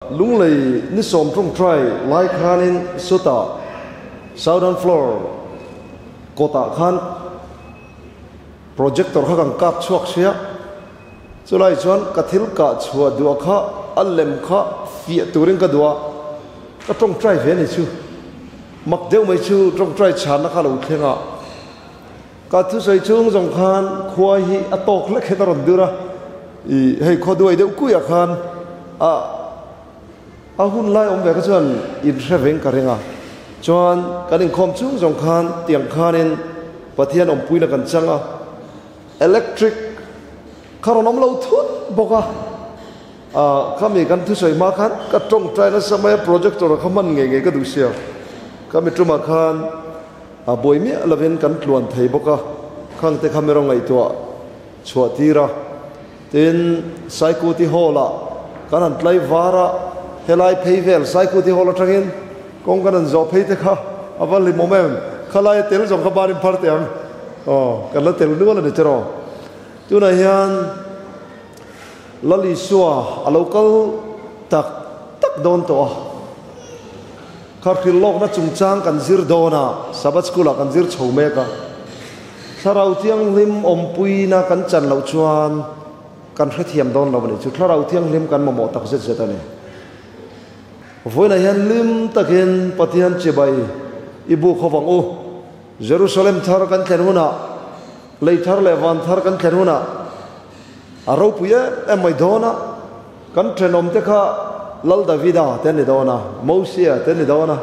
Lunglei ni 10 ṭawngṭai lai khanin sawtah Southern Floor kawtah khan projector kha kan kap chhuak sia, chulai chuan ka thil kah chhuah duah kha a lem kha fiah turin ka duh a, ka ṭawngṭai ve a ni chu. Mak deuh mai chu ṭawngṭai chhanna kha a lo thleng a, ka thusawi chhung zawng khan khua hi a tawk hlek hian a rawn dur a, ih hei khaw duai deuh kuiah khan a a hun lai awm ve kha chuan inhre veng ka ring a, chuan kan inkhawm chhung zawng khan tiang khanin Pathian awmpuina kan chang a, electric kha rawn awm lo thut bawk a, ah khami kan thusawi hma khan ka tawngtai nasa mai a, projector kha hman ngei ngei ka duh sia, khami tumah khan. A buai miah lovin kan tluan thei bawk a, khangte kha mi rawn ngaihtuah chhuah tir a. Tin, Saikuti Hall-ah kan han tlai var a, helai phei vel Saikuti Hall atangin kawng kan han zawh phei te kha a va hlimawm em? Khalaia tel zawng kha banin phar teh ang. Aw, kan la tel nual a ni tiraw? Tunah hian Lal Isua a lo kal tak tak dawn tawh a. Kha hrilhlawkna chungchang kan zir dawn a, Sabbath School-ah kan zir chho mek a. Thlarau Thianghlim awmpuina kan chan loh chuan kan hrethiam dawn lo a ni. Chu Thlarau Thianghlim kan mamawh tak zet zet a ni. Vawiinah hian hlim takin Pathian chibai i buk ho vang u. Jerusalem thar kan thlen hunah, lei thar leh van thar kan thlen hunah a ropui em em mai dawn a. Kan thenawmte kha Lal Davida te an ni dawn a, Mosia te an ni dawn a,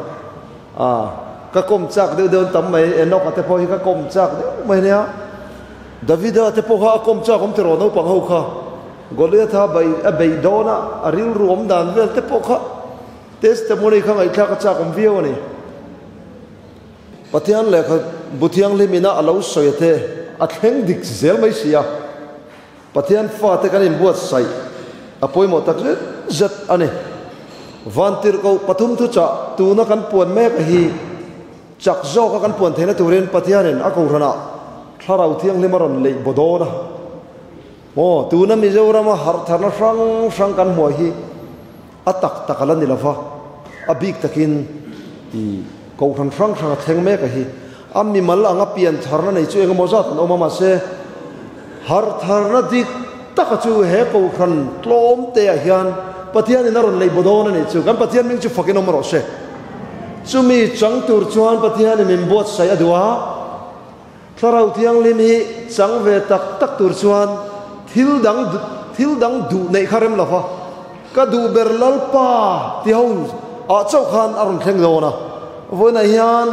ah ka kawm chak deuh deuh an tam mai, Enoch-a te pawh hi ka kawm chak deuh mai ania. Davida te pawh kha a kawm chak awm tiraw naupang ho kha, Goliath-a bei a beih dawn a, a rilru awm dan vel te pawh kha testimony kha ngaihthlak a chak awm viau a ni. Pathian lehkha bu thianghlim ina a lo sawi te a thleng dik zel mai si a. Pathian fate kan inbuatsaih a pawimawh tak zet zet a ni. Vantirhkoh pathum thuchah tuna kan puan mek a hi chak zawka kan puan theihna turin Pathianin a kohhranah Thlarau Thianghlim a rawn leih baw dawn a. Aw, tuna Mizorama harhtharna hrang hrang kan hmuah hi a tak tak a la ni lova, a bik takin i kohhran hrang hrang a thleng mek a hi. A mimal anga pian tharna nei chu engemaw zat an awm a, mahse harh tharna dik taka chu he kohhran tlawm te ah hian Pathianin a rawn leih baw dawn a nih chu. Kan Pathian hming chu fakin awm rawh se. Chumi chang tur chuan Pathianin min buatsaih a duh a, Thlarau Thianghlim hi chang ve tak tak tur chuan thil dang thil dang duh neih kha rem lo va, ka duh ber Lalpa ti ho ah chauh khan a rawn thleng dawn a. Vawiinah hian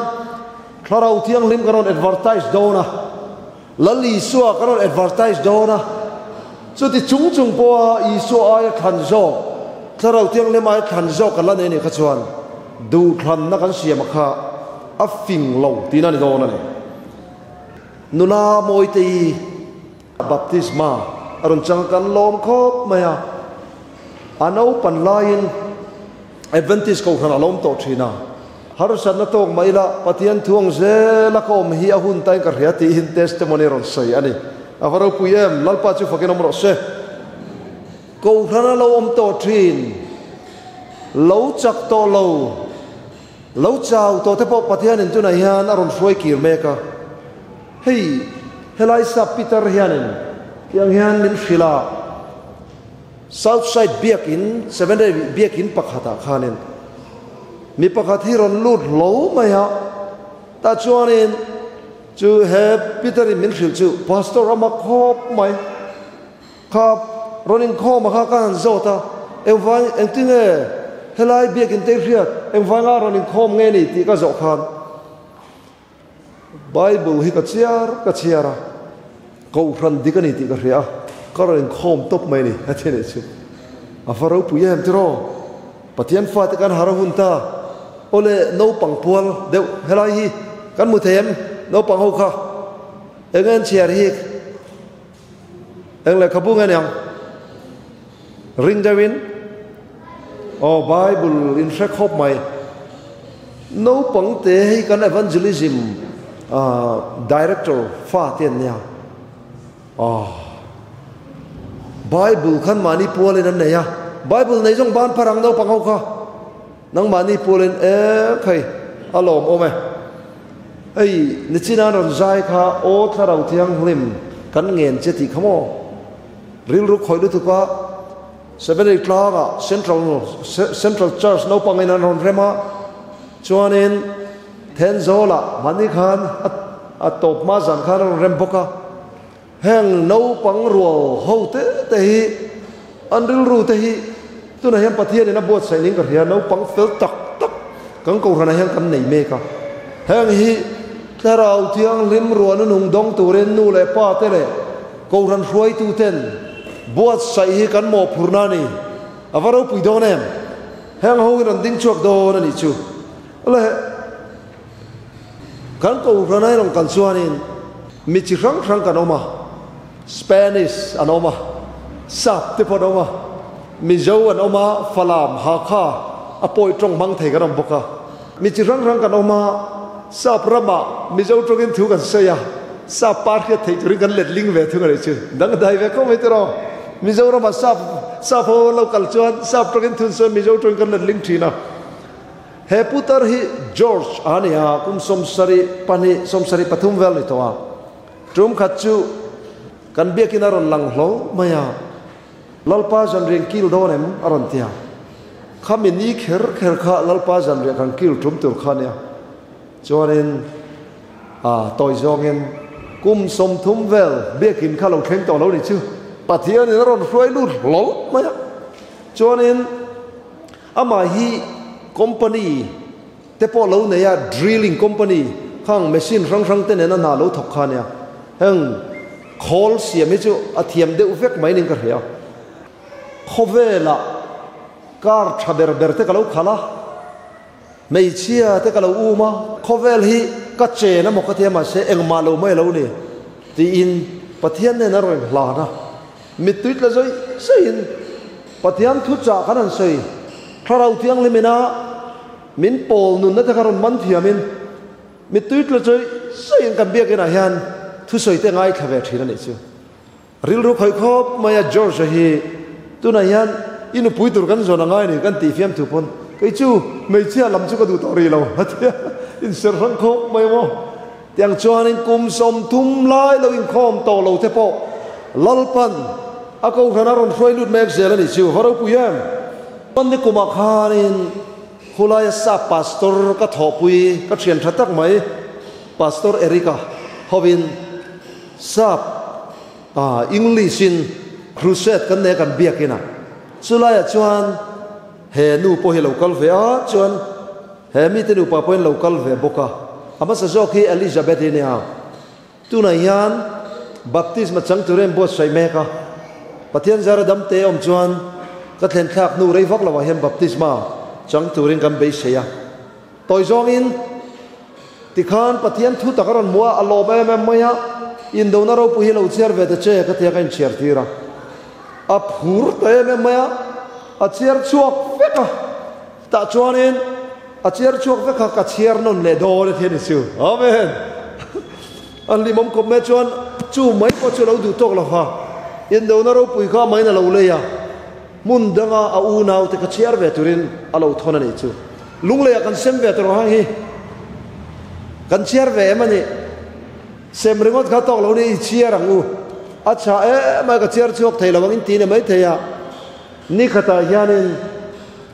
Thlarau Thianghlim kan rawn advertise dawn a, Lal Isua kan rawn advertise dawn a, chuti chung chung pawha Isua aia thlan zawk, Thlarau Thianghlim aia thlan zawk kan la nei a nih kha chuan duhthlanna kan siam a kha a fing lo tihna a ni dawn a ni. Nula Mawitei baptisma a rawn chang a, kan lawm khawp mai a. A naupan laiin Adventist Kohhran a lawm tawh thin a. Harsatna tawk mai ila Pathian thuang zela ka awm hi a hun tain ka hria tiin testimony rawn sawi a ni. A va ropui em! Lalpa chu fakin awm rawh se. Kohhran a lo awm tawh thin, lo chak tawh lo. Lo chau tawh te pawh Pathianin tunah hian a rawn hruai kir mek a. Hei helai sap Peter hianin tiang hian min hrilh a, South Side biakin, Seven Day biakin pakhatah khanin mi pakhat hi rawn lut hlo mai a, tah chuanin chu he Peter-in min hrilh chu Pastor a mak khawp mai. Kha rawn inkhawm a kha ka han zawt a, engvang engtinge helai biakin te hriat, engvanga rawn inkhawm nge ni tih ka zawh khan Bible hi ka chhiar ka chhiar a, Kohhran dik a ni tih ka hria a, ka rawn inkhawm tawp mai a ni a ti nih chu. A va ropui em tiraw? Pathian fate kan har a hun ta. Awle naupang pual deuh helai hi kan hmu thei em naupang ho kha? Enge an chhiar hi? Eng lehkhabu nge niang? Ring deuhin aw Bible in hre khawp mai. Naupang te hei kan evangelism director fa te an nia. Aw Bible khan mahni pualin an nei a. Bible nei zawng ban phar ang naupang ho kha. Nangmahni pualin e khai a lawm awm e. Hei nichina rawn zai kha aw thlarau thianghlim kan ngen che tih kha maw? Rilru khawih lutuk a Sevenary tlangah Central Central Church naupangin an rawn rem a, chuanin Thenzawlah mahni khan a tawp hma zan khan a rawn rem bawk a. Heng naupang rual ho te te hi an rilru te hi tunah hian Pathianin a buatsaih ning ka hria, naupang fel tak tak kan kohhranah hian kan nei mek a. Heng hi Thlarau Thianghlim ruahna nung dawng turin nu leh pa te leh kohhran hruaitu ten buatsaih hi kan mawhphurhna a ni. A va ropui dawn em? Heng ho hi rawn ding chhuak dawn a nih chu. Le. Kan kohhran a rawn kal chuanin mi chi hrang hrang kan awm a, Spanish an awm a, Sap te pawh an awm a, Mizo an awm a, Falam, Hakha a pawi tawng hmang thei kan awm bawk a. Mi chi hrang hrang kan awm a, Sap ramah Mizo tawngin thu kan sawi a, Sap pa hriat theih turin kan let ling ve thung a nih chu. Dangdai ve khawp mai tiraw. Mizoramah Sap Sap ho an lo kal chuan Sap tawngin thu an sawi a, Mizo tawngin kan let ling thin a. He putar hi George a ni a, kum 72, 73 vel ni tawh a. Tum khat chu kan biakin a rawn lang hlawl mai a, Lalpa zanriah kil dawn em? a rawn ti a. Khami ni kher kher kha Lalpa zanriah kan kil tum tur kha a nia. Chuanin a tawi zawngin kum 30 vel biakin kha lo thleng tawh lo ni chu Pathianin a rawn hruai lut hlawl mai a. Chuanin. Amah hi company te pawh lo nei a, drilling company khang machine hrang hrang te nena hna lo thawk kha ania. Heng khawl siam hi chu a thiam deuh vek mai niin ka hria. Khawvelah car tha ber ber te ka lo khalh a, hmeichhia te ka lo um a, khawvel hi ka chen emaw ka ti a mahse engmah lo mai lo ni tiin Pathian nen a rawn hlan a. Mittui tla zawih zawihin Pathian thuchah khan an sawi. Thlarau Thianghlim ina min pawl nunna te kha rawn man thiamin mittui tla zawih zawihin kan biakinah hian thusawi te ngaithla ve thin a nih chu. Rilru khawih khawp mai a George-a hi tunah hian i nupui tur kan zawn a ngai ni kan tih fiam thu pawn kei chu hmeichhia lam chu ka duh tawh rih lo a ti a, inserh hrang khawp mai maw. Tiang chuanin kum 30 lai lo inkhawm tawh lo te pawh Lalpan a kohhran a rawn hruai lut mek zel a nih chu. Va ropui em! Hmanni kumah khanin khulaia sap pastor ka thawhpui ka thian tha tak mai Pastor Eric-a hovin sap English in crusade kan nei a kan biakin a, chulaiah chuan he nu pawh hi lo kal ve a chuan He mite nupa pawhin lo kal ve bawk a, a hmasa zawk hi Elizabeth hi a nia. Tunah hian baptisma chang turin an buatsaih mek a, Pathian zara dam te awm chuan ka thlen thlak hnu rei vak lovah hian baptisma chang turin kan beisei a. Tawi zawngin tikhan Pathian thu tak a rawn hmu a, a lawm em em mai a, indona ropui hi lo chhiar ve ta che ka tia ka inchhiar tir a. A phur ta em em mai a, a chhiar chhuak vek a. Tah chuanin a chiar chhuak vek kha ka chhiar nawn leh dawn a ti a ni chu. Amen! An hlimawm khawp mai chuan chu mai pawh chu a lo duh tawk lo va, indona ropui kha amahin a lo lei a, hmun danga a unaute kha chhiar ve turin a lo thawn a nih chu. Lungleiah kan sem ve tawh hang hi kan chhiar ve em a nih? Sem ringawt kha tawk lo ni i chhiar ang u. A chhah em a ka chhiar chhuak thei lo ang in ti ni maithei a. Ni khatah hianin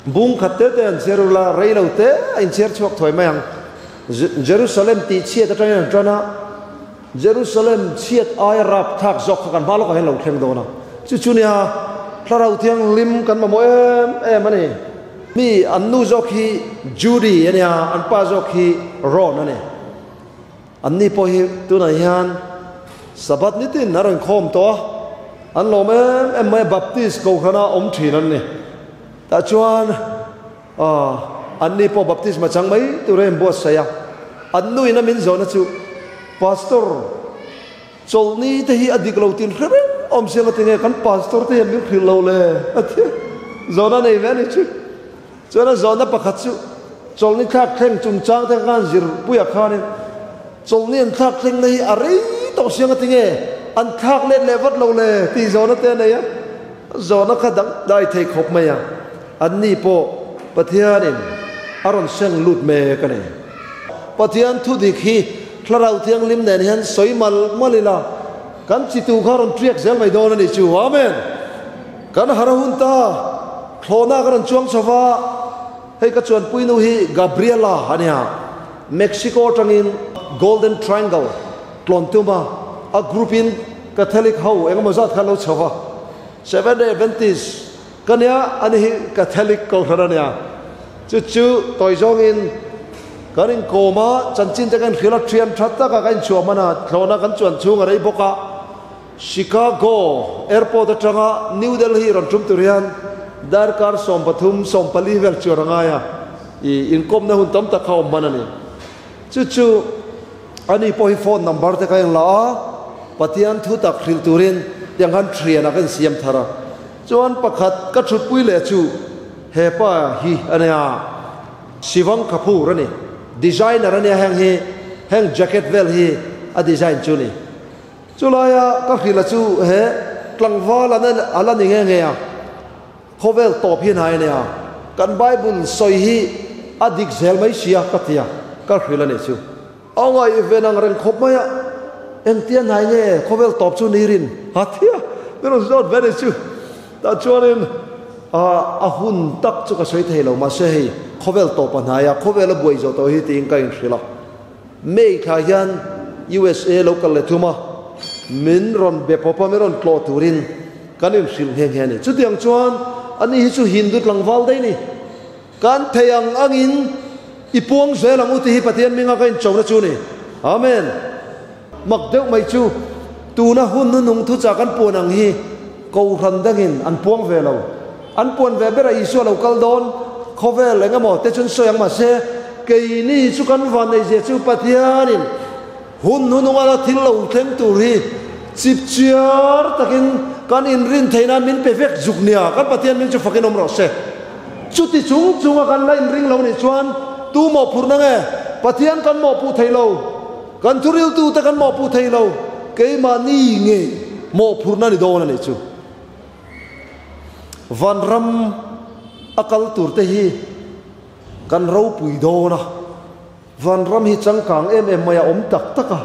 bung khat te te an chhiar ula, rei lo te a inchhiar chhuak thuai mai ang. Jerusalem tih chhiat atangin an tan a, Jerusalem chhiat aia rap thlak zawk kha kan hma lawkah hian lo thleng dawn a. Chu chu nia Thlarau Thianghlim kan mamawh em em a ni. Mi an nu zawk hi Judy a nia, an pa zawk hi Ron a ni. Anni pawh hi tunah hian Sabbath nitin a rawn khawm tawh a, an lawm em em mai a, Baptist kohhrana awm thin an ni. Tah chuan anni pawh baptisma chang mai tur a inbuatsaih a, an nuin a min zawhna chu, Pastor, chawlhni te hi a dik lo tin hre reng awm siang a ti nge kan pastor te hian min hrilh lo le? a ti a, zawhna nei ve a ni chu. Chuan a zawhna pakhat chu chawlhni thlak thleng chungchang te khan zir puiah khanin chawlhni an thlak thlengna hi a rei tawh siang a ti nge an thlak let leh vat lo le tih zawhna te a nei a. Zawhna kha dang dai thei khawp mai a, anni pawh Pathianin a rawn seng lut mek a ni. Pathian thu dik hi Thlarau Thianghlim nen hian sawi mal mal ila, kan chi tu kha rawn ṭiak zel mai dawn a ni chu. Amen! Kan har a hun ta, thlawhna ka rawn chuang chho va, hei ka chuanpui nu hi Gabriela a nia, Mexico atangin Golden Triangle tlawn tum a, a group in Catholic ho engemaw zat kha an lo chho va, Seventh Day Adventist ka nia, ani hi Catholic kohhran a nia, chu chu tawi zawngin kan inkawm a, chanchin te kan hrilh a, thian tha taka ka inchhuah hman a, thlawhna kan chuan chhung a rei bawk a. Chicago Airport atanga New Delhi rawn tum tur hian darkar 13, 14 vel chuan a ngai a, i inkawmna hun tam tak kha awm hman a ni. Chu chu ani pawh hi phone number te ka en la a, Pathian thu tak hrilh turin tiang khan thianah ka insiam thar a. Chuan pakhat ka thutpui leh chu he pa hi a nia, Shivang Kapoor a ni, designer a nia heng hi, heng jacket vel hi a design chu a ni. Chulaia ka hrilh a chu he tlangval an a la ni nghe nghe a, khawvel tawp hi hnai a nia, kan Bible sawi hi a dik zel mai sia ka ti a, ka hrilh a nih chu. A ngaihven ang reng khawp mai a, engtia hnai nge khawvel tawp chu ni rin a ti a, min rawn zawt ve a nih chu. Tah chuanin a hun tak chu ka sawi thei lo, mahse hei khawvel tawp a hnai a, khawvel a buai zawh tawh hi tiin ka inhrilh a. May thla hian USA lo kal leh thum a, min rawn be pawp a, min rawn tlawh turin kan inhrilh nghe nghe a ni. Chutiang chuan ani hi chu Hindu tlangval daih a ni. Kan thei ang angin i puang zel ang u tih hi Pathian hminga ka inchona chu a ni. Amen. Mak deuh mai chu tuna hun nunung thuchah kan puan ang hi Kohhran dangin an puang ve lo. An puan ve berah Isua lo kal dawn khawvel eng emaw te chuan sawi ang mahse keini chu kan van neih zia chu Pathianin hun hnununga la thil lo thleng tur hi chip chiar takin kan inrin theih nan min pe vek zuk nia kan Pathian min chu fakin awm rawh se. Chuti chung chunga kan la inring lo nih chuan tu mawhphurhna nge Pathian kan mawhpuh thei lo, kan thuriltute kan mawhpuh thei lo, keimahni nge mawhphurhna ni dawn a nih chu. Vanram a kal tur te hi kan ropui dawn a, vanram hi changkang em em mai a awm tak tak a,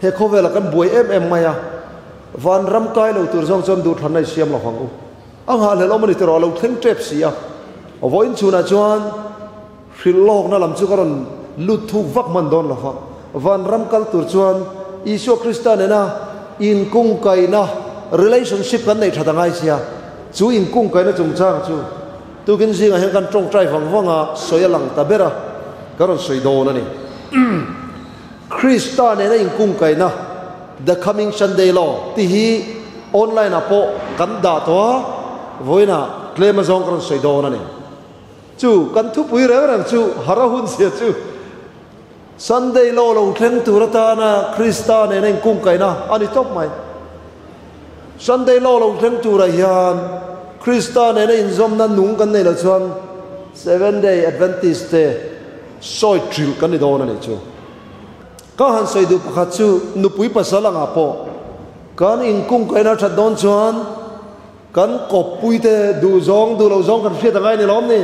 he khawvelah kan buai em em mai a, vanram kai lo tur zawng chuan duhthlanna i siam lo vang u. A nghahhlelh awm a ni tiraw a lo thleng tep si a, vawiin chhunah chuan hrilh lawkna lam chu ka rawn lut thuk vak hman dawn lo va, vanram kal tur chuan Isua Krista nena inkungkaina, relationship, kan neih that a ngai sia, chu inkungkaina chungchang chu tukin zingah hian kan tawngtai vang vang a, sawi a lang ta ber a, ka rawn sawi dawn a ni. Krista nena inkungkaina, The Coming Sunday Law, tih hi online ah pawh kan dah tawh a, vawiinah tlem azawng ka rawn sawi dawn a ni. Chu kan thupui reng reng chu har a hun zia chu Sunday Law lo thleng tur atana Krista nena inkungkaihna a ni tawp mai. Sunday Law lo thleng turah hian Krista nena inzawmna nung kan nei loh chuan Seventh Day Adventist te sawi trilh kan ni dawn a nih chu. Ka han sawi duh pakhat chu nupui pasal angah pawh kan inkungkaihna a that dawn chuan Kan kawppuite duh zawng, duh lo zawng kan hriat a ngai ni lawm ni?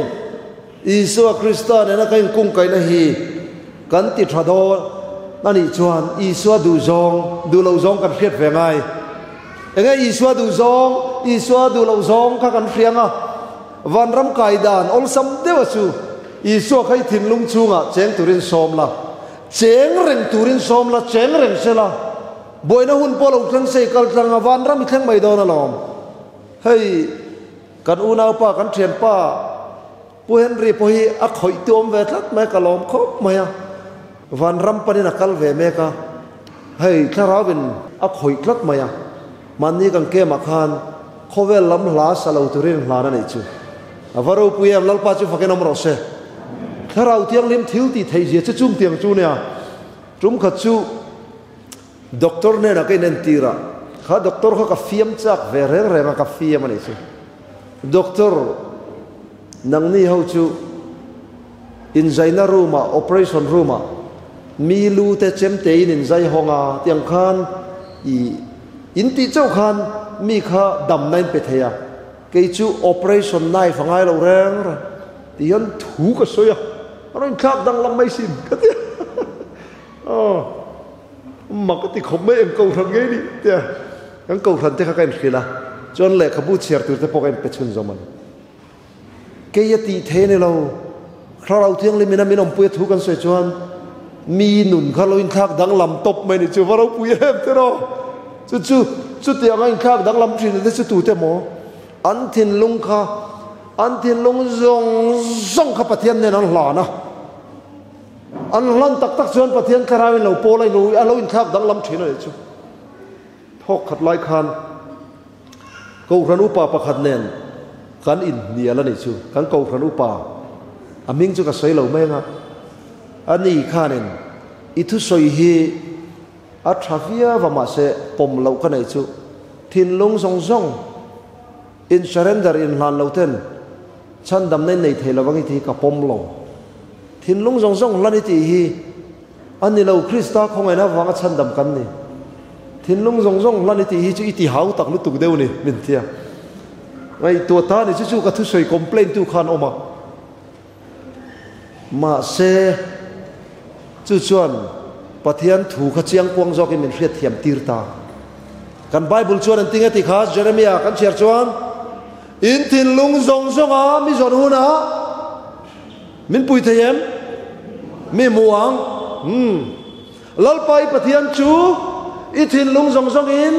Isua Krista nena ka inkungkaihna hi kan ti tha dawn a nih chuan Isua duh zawng, duh lo zawng kan hriat ve ngai. Enge Isua duh zawng, Isua duh lo zawng kha kan hria anga vanram kai dan awlsam deuha chu Isua kha i thinlung chhungah cheng turin sawm la, cheng reng turin sawm la, cheng reng se la. Buaina hun pawh lo thleng sei kal tlang a, vanram i thleng mai dawn alawm. Hei kan unaupa, kan thianpa Pu Henry pawh hi a khawih tu awm ve tlat mai a, ka lawm khawp mai a. Vanram panin a kal ve mek a, hei thlarauin a khawih tlat mai a. Mahni kan kemah khan khawvel lam hla sa lo turin hlan a nih chu. A va ropui em, Lalpa chu fakin awm rawh se. Thlarau thianghlim thil tih theih zia chu chung tiang chu nia. Tum khat chu Doctor hnenah ka inentir a, kha doctor kha ka fiam chak ve reng reng a, ka fiam a nih chu. Doctor, nangni ho chu inzaina room ah, operation room ah mi lu te chem te in inzai hawng a, tiang khan i in tih chauh khan mi kha damna in pe thei a. Kei chu operation knife a ngai lo reng reng ti hian thu ka sawi a, a rawn inthlak danglam mai sin ka ti a. Aw, mak ka ti khawp mai eng kohhran ngei ni tia kan kohhran te kha ka inhrilh a, chuan lehkhabu chhiar tur te pawh ka inpe chhunzawm a ni. Kei a tih thei a ni lo, Thlarau Thianghlim ina min awmpui a thu kan sawi chuan mi nun kha lo inthlak danglam tawp mai ni chu va ropui em te rawh. Chu chu chutiang a inthlak danglam thin te chu tute maw? An thinlung kha an thinlung zawng zawng kha Pathian nen an hlan a. An hlan tak tak chuan Pathian Thlarau in lo pawl a a lo inthlak danglam thin a nih chu. Thawk khat lai khan Kohhran upa pakhat nen kan inhnial a nih chu. Kan Kohhran upa, a hming chu ka sawi lo mai anga, a ni khanin i thusawi hi a tha viau a mahse pawm loh ka neih chu thinlung zawng zawng in surrender inhlan lo ten chhandamna in nei thei lo ang i tih hi ka pawm lo. Thinlung zawng zawng hlan i tih hi A ni lo, Krista khawngaihna avanga chhandam kan ni. Thinlung zawng zawng hlan i tih hi chu i ti hau tak lutuk deuh ni, min tia. Ngaihtuah ta ni chu chu ka thusawi complain tu khan awm a. Mahse, chu chuan Pathian thu kha chiang kuang zawkin min hriatthiam tir ta. Kan Bible chuan an tinge ti kha Jeremiah kan chhiar chuan, In thinlung zawng zawnga mi zawn hunah, Min pui thei em? Mi hmu ang. Umm. Lalpa i Pathian chu i thinlung zawng zawngin,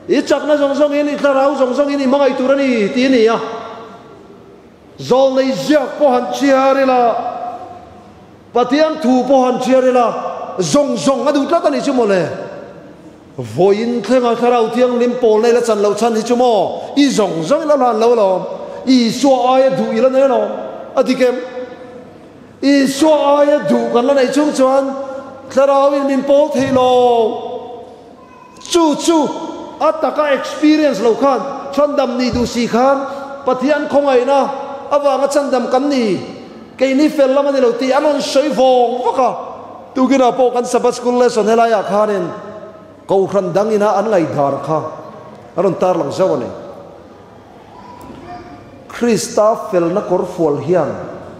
i chakna zawng zawngin, i thlarau zawng zawngin i hmangaih tur a ni tih a ni a. Zawlnei ziak pawh han chhiar ila, Pathian thu pawh han chhiar ila, zawng zawng a duh tlat a nih chu mawle. Vawiin thlenga Thlarau Thianghlim pawl nei la chan loh chhan hi chu maw i zawng zawng ila hlan lo alawm, Isua aia duh ila nei alawm, a dik em? Isua aia duh kan la neih chung chuan Thlarauin min pawl thei lo. Chu chu a taka experience lo khan chhandam nih duh si khan Pathian khawngaihna avanga chhandam kan ni, keini fel lam a ni lo tih an rawn sawi vawng vak a. Tukinah pawh kan Sabbath School lesson helaiah khanin Kohhran dang ina an ngaihdan kha a rawn tarlang zauh a ni. Krista felna kawrfual hian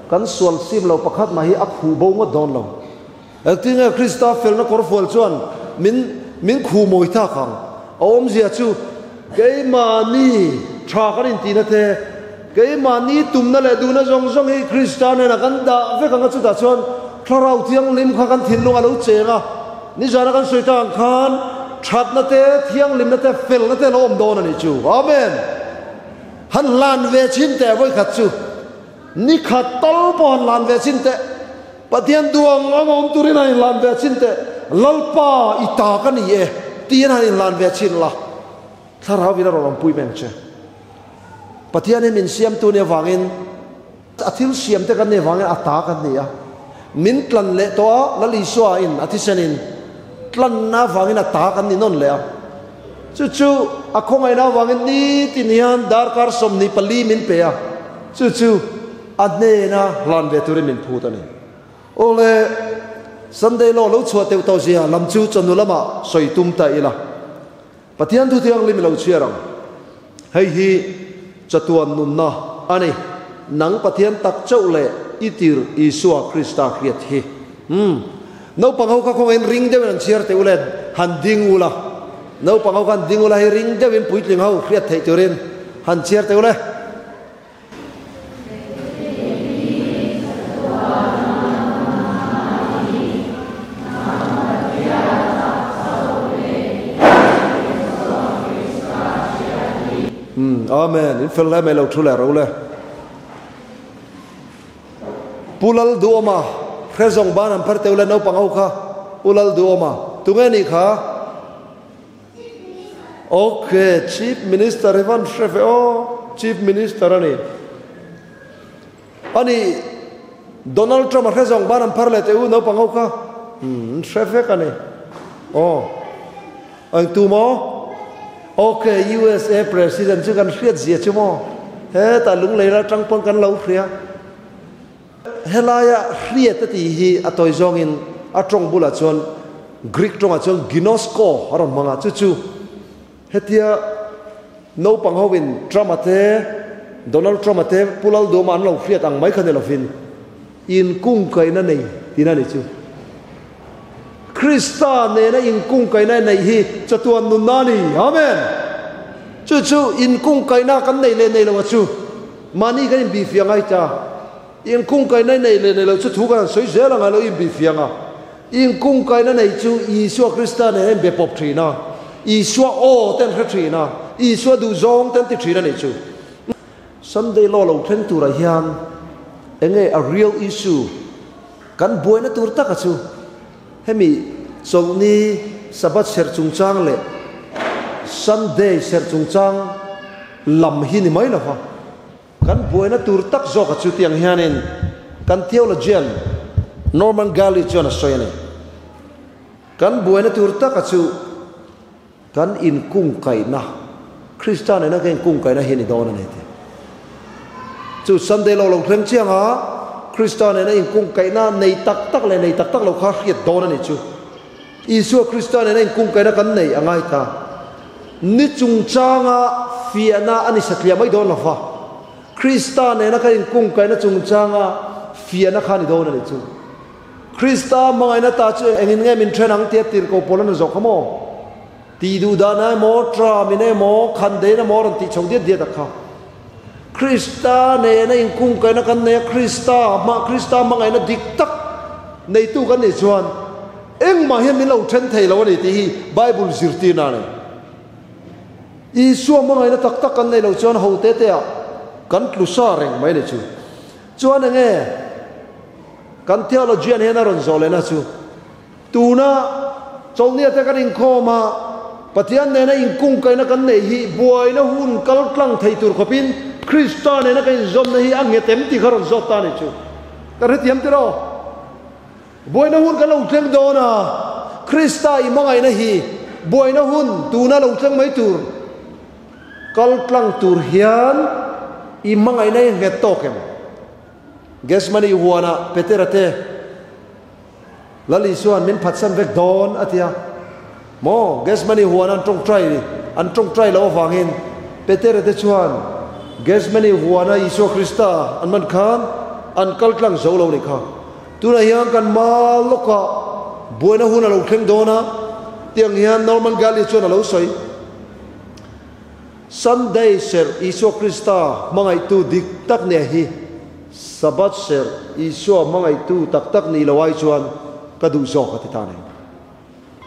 kan sual sim lo pakhat mah hi a khuh bo ngawt dawn lo. Engtinge Krista felna kawrfual chuan min min khuh mawi tak ang? A awmzia chu keimahni tha kan intihna te, Keimahni tumna leh duhna zawng zawng hi Krista hnenah kan dah vek ang a, chutah chuan Thlarau Thianghlim kha kan thinlung a lo cheng a, nizana kan sawi tak ang khan thatna te, thianghlimna te, felna te a lo awm dawn a nih chu. Amen! Han hlan ve chin teh vawikhat chu, ni khat tal pawh han hlan ve chin teh, Pathian duang ang awm turin han inhlan ve chin teh, Lalpa i ta ka ni e tiin han inhlan ve chin la, Thlarauin a rawn awmpui meng che. Pathian hi min siamtu nih avangin a thil siamte kan nih avangin a ta kan ni a. Min tlan leh tawh a, Lal Isua in a thisenin tlanna avangin a ta kan ni nawn leh a. Chu chu a khawngaihna avangin nitin hian darkar 24 min pe a, chu chu a hnena hlan ve turin min phut a ni. Awle, Sunday law lo chhuah teuh tawh zia lam chu chawhnu lamah sawi tum ta ila. Pathian thu thianghlim i lo chhiar ang. Hei hi chatuan nunna a ni. Nang Pathian tak chauh leh i tir Isua Krista hriat hi. Umm. Naupang ho kha khawngahin ring deuhin an chhiar teh u le, han ding u la. Naupang ho kha han ding u la, hei ring deuhin puitling ho hriat theih turin han chhiar teh u le. Amen. In fel hle mai lo thu leh ro le. Pu Lal Duhawma hre zawng ban an phar teuh le naupang ho kha Pu Lal Duhawma tunge nih kha? Ok, Chief Minister hi van hre ve aw, Chief Minister a ni. A ni, Donald Trump a hre zawng ban an phar leh teh u naupang ho kha. Hmm, hre vek a ni. Aw, eng tu maw? Ok, USA President chu kan hriat zia chu maw? Hetah lunglei la tang pawn kan lo hria. Helaia hriat a tih hi a tawi zawngin a tawng bulah chuan Greek tawngah chuan ginosko a rawn hmang a, chu chu hetia naupang hoin Trump-a te, Donald Trump-a te Pu Lalduama an lo hriat ang mai kha ni lovin inkungkaihna nei tina ni chu. Krista nena inkungkaihna neih hi chatuan nunna a ni. Amen! Chu chu inkungkaihna kan nei leh nei lo a chu mahni kan inbihfiah ngai ta. Inkungkaihna nei leh nei lo chu thu kan han sawi zel ang a lo inbihfiah ang a. Inkungkaihna nei chu Isua Krista nena inbe pawp thin a, Isua aw te an hre thin a, Isua duhzawng te an ti thin a nih chu. Sunday law lo thleng turah hian enge a real issue kan buaina tur taka chu hemi Chawlhni Sabbath serh chungchang leh Sunday serh chungchang lam hi ni mai lova kan buaina tur tak zawka chu tiang hianin kan theologian Norman Galley chuan a sawi a ni. Kan buaina tur taka chu Kan inkungkaihna, Krista nena kan inkungkaihna hi a ni dawn a ni tih. Chu Sunday lo lo thleng chiang a, Krista nena inkungkaihna nei tak tak leh nei tak tak lo kha hriat dawn a ni chu. Isua Krista nena inkungkaihna kan nei a ngai ta. Ni chungchanga fiahna a ni satliah mai dawn lo va, Krista nena kan inkungkaihna chungchanga fiahna kha a ni dawn a ni chu. Krista hmangaihna ta chu engin nge min then ang tia tirhkoh pawl an rawn zawh kha maw? Tih duh dahna emaw, tram in emaw, khan dein emaw rawn tih chho diat diat a kha. Krista nena inkungkaihna kan nei a, Krista hma, Krista hmangaihna dik tak neitu kan nih chuan engmah hian min lo then thei lo a ni tih hi Bible zirtirna a ni. Isua hmangaihna tak tak kan neih loh chuan ho te te ah kan tlu sa reng mai a ni chu. Chuan enge? Kan theologian hian a rawn zawh lehna chu, tuna Chawlhnia te kan inkhawm a, Pathian nena inkungkaihna kan neih hi buaina hun kal tlang thei tur khawpin Krista nena kan inzawmna hi a nghet em tih kha rawn zawt ta a ni chu. Kan hrethiam tir aw. Buaina hun kan lo thleng dawn a, Krista i hmangaihna hi buaina hun tuna lo thleng mai tur kal tlang tur hian i hmangaihna hi nghet tawk em? Gethsemane huanah Petera te Lal Isua'n min phatsan vek dawn a ti a. Maw? Gethsemane huana an tawngtai an tawngtai loh avangin Petera te chuan Gethsemane huana Isua Krista an man khan an kal tlang zo lo nih kha. Tunah hian kan hma lawkah buaina hun a lo thleng dawn a, tiang hian Norman Galley chuan a lo sawi. Sunday serh Isua Krista hmangaihtu dik tak nia hi Sabbath serh Isua hmangaihtu tak tak nih lo ai chuan ka duh zawk a ti ta nei.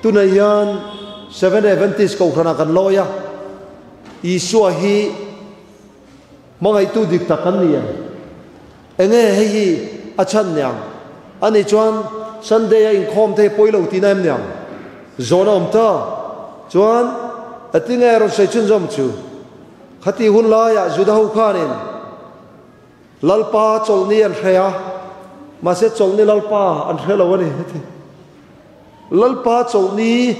Tunah hian Seventh Day Adventist kohhranah kan lawi a, Isua hi hmangaihtu dik tak kan ni em? Enge hei hi a chhan niang? Ani chuan Sunday a inkhawm te hi pawi lo tihna em niang? Zawhna awm ta. Chuan a ti nge rawn sawi chhunzawm chu? Khati hun laiah Juda ho khanin Lalpa chawlhni an hre a, mahse chawlhni Lalpa an hre lo a ni heti. Lalpa chawlhni,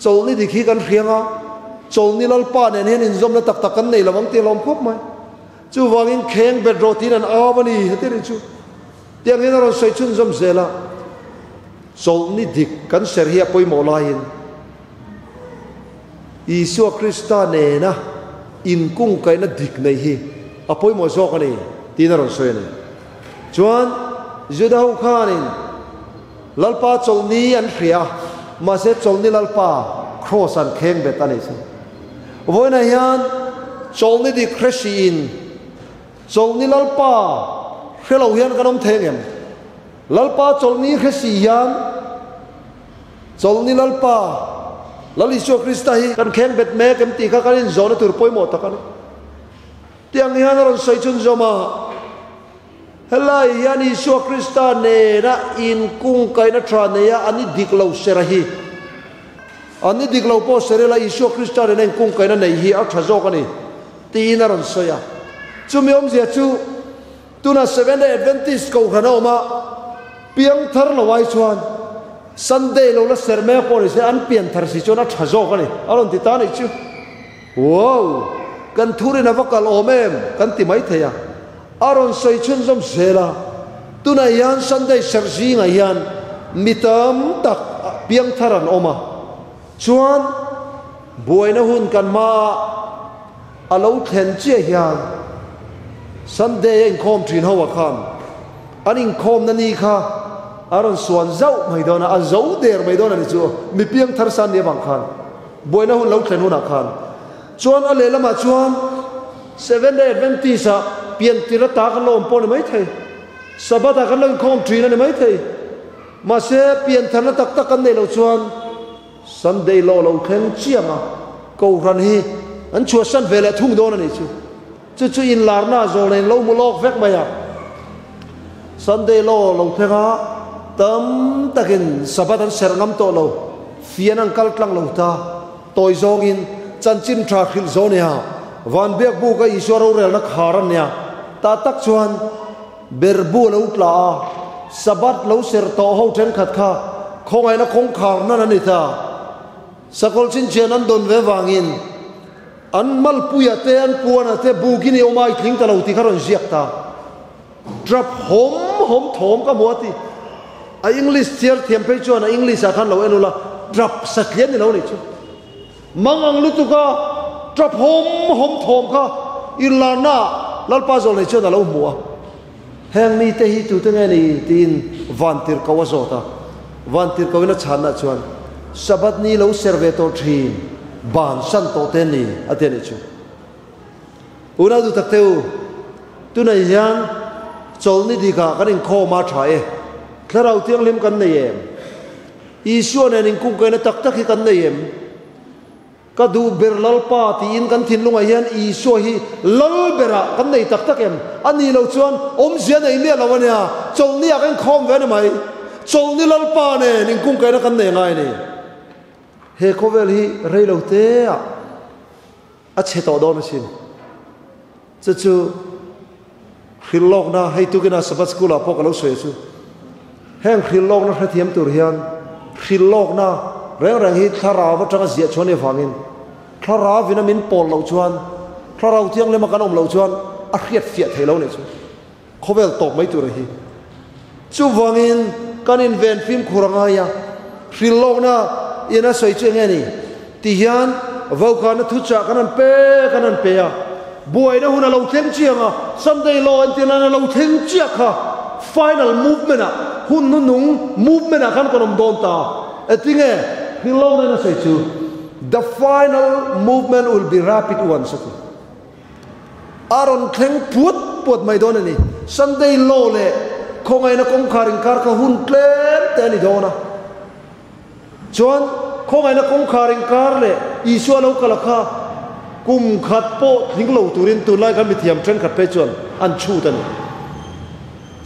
chawlhni dik hi kan hriang a, chawlhni Lalpa nen hian inzawmna tak tak kan nei lo ang tih a lawm khawp mai. Chuvangin kheng bet rawh tiin an au a ni, heti ri chu. Tiang hian a rawn sawi chhunzawm zel a, chawlhni dik kan ser hi a pawimawh laiin Isua Krista nena inkungkaihna dik neih hi a pawimawh zawk a ni tiin a rawn sawi a ni. Chuan Juda ho khanin Lalpa chawlhni an hria a, mahse chawlhni Lalpa kraws an kheng bet a ni chu. Vawiinah hian chawlhni dik hre hriin chawlhni Lalpa hre lo hian kan awm thei angem? Lalpa chawlhni hre si hian chawlhni Lalpa Lal Isua Krista hi kan kheng bet mek em tih kha kan inzawhna tur pawimawh tak a ni. Tiang hian a rawn sawi chhunzawm a. Helai hian Isua Krista nena inkungkaihna tha neia an i dik lo ser a hi. An i dik lo pawh ser ila Isua Krista nena inkungkaihna nei hi a tha zawk a ni, tiin a rawn sawi a. Chumi awmzia chu tuna Seventh-day Adventist kohhran a awm a, piangthar lo ai chuan Sunday lo la ser mek pawh ni se an pianthar si chuan a tha zawk a ni, a rawn ti ta a nih chu. Wow! Kan thurin a va kal awm em? Kan ti mai thei a. A rawn sawi chhunzawm zel a, tunah hian Sunday serh zingah hian mi tam tak piangthar an awm a, chuan buaina hun kan hmaah a lo thlen chiah hian Sunday a inkhawm thin ho ah khan an inkhawmna ni kha a rawn suan zauh mai dawn a, a zo der mai dawn a ni chu mi piangthar san ni avang khan buaina hun lo thlen hunah khan chuan a lehlamah chuan Seventh Day Adventist ah pian tir ata kan lo awm pawh a ni maithei, Sabbath ah kan lo inkhawm thin a ni maithei, mahse piantharna tak tak kan neih loh chuan Sunday law lo thleng chiang a, Kohhran hi an chhuahsan ve leh thung dawn a nih chu. Chu chu inlarna zawlna in lo hmu lawk vek mai a. Sunday law lo thleng a, tam takin Sabbath an serh ngam tawh lo, fian an kal tlang lo ta. Tawi zawngin chanchin tha hrilh zawh nia, van biak buk a Isua rorelna khar a nia. Tah tak chuan berbu a lo tla a, Sabbath lo serh tawh ho thenkhat kha khawngaihna kawngkhar nan a ni ta. Sakawlh chinchian an dawn ve vangin an malpuia te an puana te bukin i awm a i tling ta lo tih kha rawn ziak ta. Trap hawm hawm thawm ka hmu a ti. A English chhiar thiam phei chuan a English ah khan lo en ula trap satlian ni lo nih chu. Mang ang lutuk a trap hawm hawm thawm kha inlarna ah Lalpa zawlnei chuan a lo hmu a. Heng mite hi tute nge ni tiin Vantirhkoh a zawt a. Vantirhkohin a chhanna chuan, Sabbath ni lo ser ve tawh thin, ban san tawh te ni, a ti a nih chu. Unau duh tak te u, tunah hian chawlhni dikah kan inkhawm a tha e. Thlarau Thianghlim kan nei em? Isua nen inkungkaihna tak tak hi kan nei em? Ka duh ber Lalpa tiin kan thinlungah hian Isua hi Lal berah kan nei tak tak em? A nih loh chuan awmzia nei miah lo a nia, chawlhni ah kan inkhawm ve a ni mai. Chawlhni Lalpa nen inkungkaihna kan nei ngai a ni. He khawvel hi rei lo te ah a chhe tawh dawn asin. Chu chu hrilhlawkna hei tukina Sabbath School ah pawh ka lo sawi a chu. Heng hrilhlawkna hrethiam tur hian hrilhlawkna reng reng hi thlarau atanga ziah chuan ni avangin thlarau ina min pawl loh chuan thlarau thianghlim a kan awm loh chuan a hriat fiah thei lo nih chu. Khawvel tawp mai tur a hi. Chuvangin kan inven fimkhur a ngai a, hrilhlawkna in a sawi chu enge ni? Ti hian vaukhana thuchah kan han pe kan han pe a, buaina hun a lo thleng chiang a, Sunday law entir nan a lo thleng chiah kha final movement ah hun hnunung movement ah khan kan awm dawn ta. Engtinge hrilhlawkna in a sawi chu The final movement will be rapid one a ti. A rawn thleng puat puat mai dawn a ni. Sunday law leh khawngaihna kawngkhar inkar kha hun tlem te a ni dawn a. Chuan khawngaihna kawngkhar inkar leh Isua lo kal a kha kum khat pawh tling lo turin tunlai khan mithiam thenkhat phei chuan an chhut a ni.